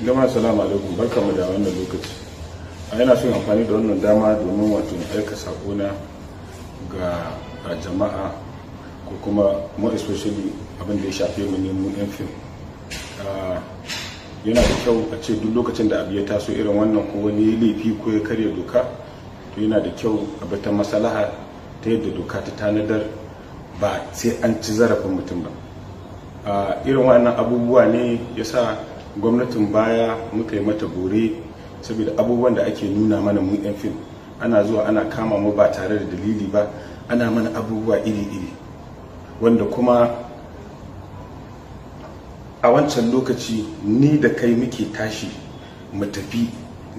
Jama'a, salamu alaikum, barkamu da wannan lokaci. A yana son amfani da wannan dama domin wato aika sakona ga jama'a, ko kuma more especially abin da ya shafe mu ne mu yan fim. Yana da kyau a ce duk lokacin da abu ya taso irin wannan, ko wani laifi ko ya karya doka, to yana da kyau a bi ta maslaha ta yadda doka ta tanadar, ba sai an ci zarafin mutum ba. Irin wannan abubuwa ne yasa gwamnatin baya muka yi mata bore, saboda abubuwan da ake nuna mana mu yan fim, ana zuwa ana kama mu ba tare da dalili ba, ana mana abubuwa iri-iri, wanda kuma a wancan lokaci ni da kai muke tashi mu tafi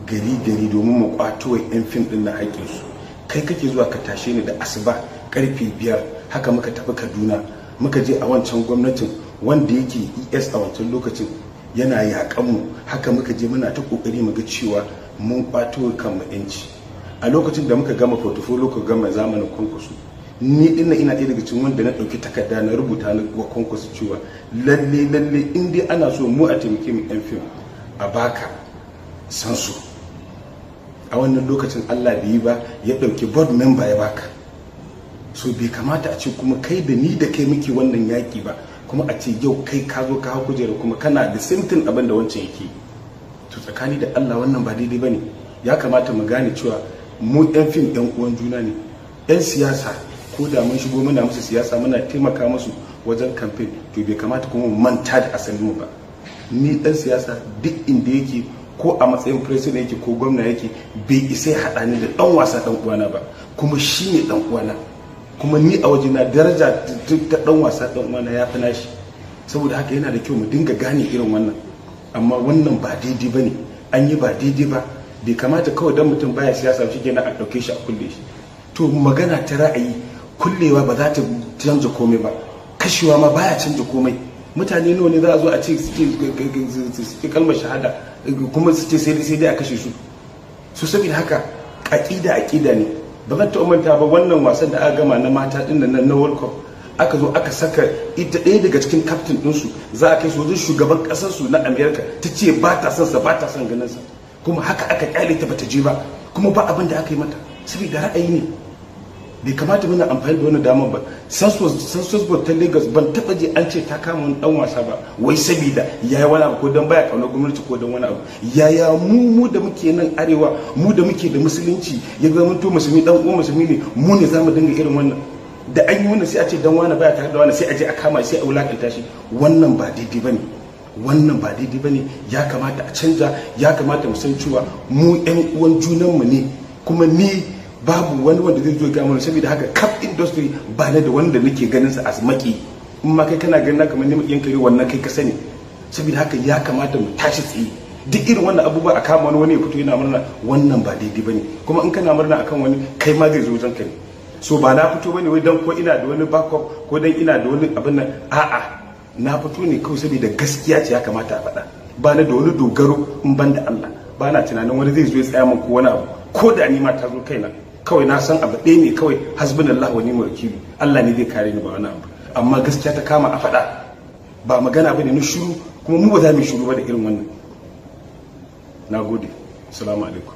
gari-gari domin mu kwato wa 'yan fim din na haƙƙinsu. Kai kake zuwa ka tashe ni da asuba karfe 5, haka muka tafi Kaduna, muka je a wancan gwamnatin wanda yake ES a wancan lokacin yana yaƙan mu. Haka muka je muna ta ƙoƙari mu ga cewa mun kwato kan mu 'yanci. A lokacin da muka gama portfolio, ka gama zamanin Kwankwaso, ni dinna ina ɗaya daga cikin wanda na ɗauki takarda na rubuta na wa Kwankwaso cewa lalle lalle in dai ana so mu a taimake mu yan fim, a baka sansu. A wannan lokacin Allah bai yi ba, ya ɗauki board member ya baka. So bai kamata a ce kuma kai da ni da kai muke wannan yaƙi ba, kuma a ce yau kai ka zo ka hau kujera kuma kana da same thing abin da wancan yake. To tsakani da Allah, wannan ba daidai bane. Ya kamata mu gane cewa mu yan fim yan uwan juna ne. Yan siyasa, ko da mun shigo muna musu siyasa, muna taimaka musu wajen campaign, to bai kamata kuma mu manta da asalin mu ba. Ni dan siyasa duk inda yake, ko a matsayin president yake ko gwamna yake, bai isa ya haɗa ni da dan wasa dan uwana ba, kuma shi ne dan uwana. Kuma ni a wajena daraja ta dan wasa dan uwana ya fi nashi. Saboda haka yana da kyau mu dinga gane irin wannan. Amma wannan ba daidai ba ne, an yi ba daidai ba. Bai kamata kawai dan mutum baya siyasa shi kenan a ɗauke shi a kulle shi. To magana ta ra'ayi, kullewa ba za ta canza komai ba, kashewa ma baya canza komai. Mutane nawa ne za a zo a ce suke kalmar shahada kuma su ce sai dai a kashe su? Su saboda haka aƙida aƙida ne. Ba zan taɓa manta ba, wannan wasan da aka gama na mata ɗin nan na World Cup, aka zo aka saka ita ɗaya daga cikin captain ɗinsu, za a kai su wajen shugaban ƙasarsu na America, ta ce ba ta son sa, ba ta son ganin sa. Kuma haka aka kyale ta, bata je ba, kuma ba abin da aka yi mata, saboda ra'ayi ne. Bai kamata muna amfani da wannan damar ba. Census board ta Lagos, ban taba ji an ce ta kama wani dan wasa ba, wai saboda yayi wani abu, ko dan baya kauna gwamnati, ko dan wani abu. Yaya mu da muke nan arewa, mu da muke da musulunci, ya zama to musulmi dan uwan musulmi ne, mu ne zamu dinga irin wannan? Da an yi wannan sai a ce dan wani baya tare da wani, sai a je a kama, sai a wulakanta shi. Wannan ba daidai bane, wannan ba daidai bane. Ya kamata a canza. Ya kamata mu san cewa mu yan uwan junanmu ne, kuma ni babu wani wanda zai zo ga mana. Saboda haka kaf industry ba na da wanda nake ganin sa as maki. In ma kai kana ganin kamar ni makiyin kare, wannan kai ka sani. Saboda haka ya kamata mu tashi tsaye. Duk irin wannan abubuwa, a kama wani, wani ya fito yana murna, wannan ba daidai bane. Kuma in kana murna akan wani, kai ma zai zo wajen ka ne. So ba na fito bane wai dan ko ina da wani backup, ko dan ina da wani abin nan. A'a, na fito ne kawai saboda gaskiya ce ya kamata a faɗa. Ba na da wani dogaro in ban da Allah. Ba na tunanin wani zai zo ya tsaya min ko wani abu. Ko da ni ma ta zo kaina, kawai na san abu ɗaya ne kawai: hasbunallahu wa ni'mal wakil. Allah ne zai kare ni, ba wani abu. Amma gaskiya ta kama a faɗa, ba magana bane na shiru, kuma mu ba za mu shiru ba da irin wannan. Nagode, assalamu alaikum.